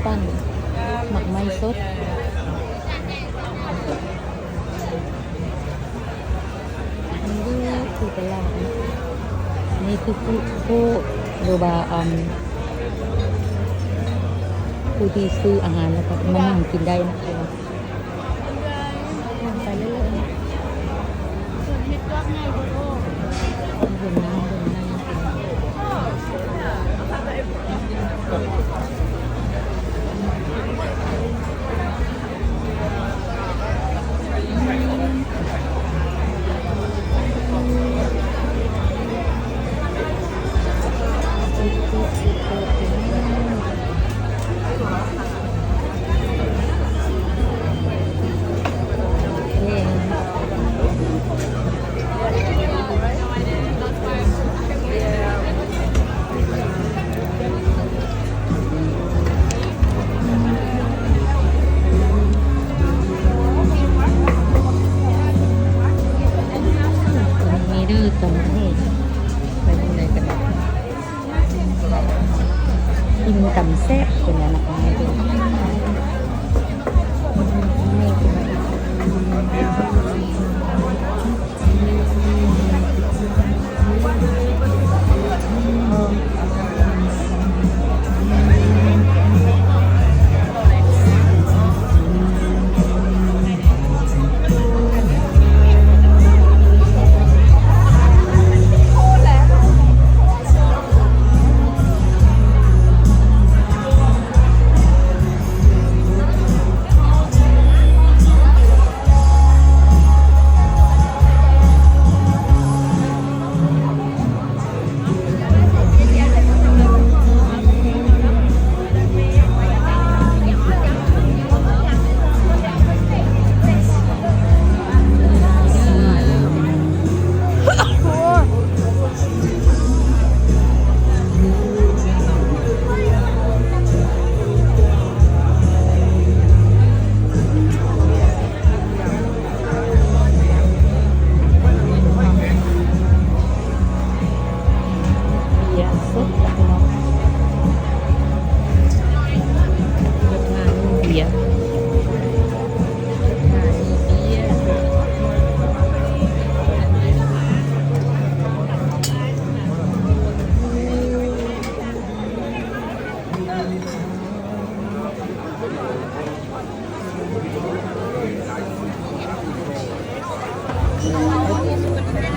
ປັ້ນ ໝາກໄມ້ສົດ. ນີ້ຄືຕະຫຼາດນະ. ນີ້ຄືຜູ້ ຜູ້ ຫຼືວ່າ ອາ ຜູ້ທີ່ຊື້ອາຫານແລ້ວກໍມານັ່ງກິນໄດ້ນະ. ໄປເລື້ອຍໆ ເຫັນນ້ຳ ເຫັນນ້ຳ. ນີ້ເດີ ຕຳບັກຫຸ່ງ ໄປທາງໃດກໍໄດ້. ກິນຕຳແຊບ ເປັນຫຍັງນະ ນີ້ເດີ. ເບຍສົດ ພີ່ນ້ອງ ເບຍ ເ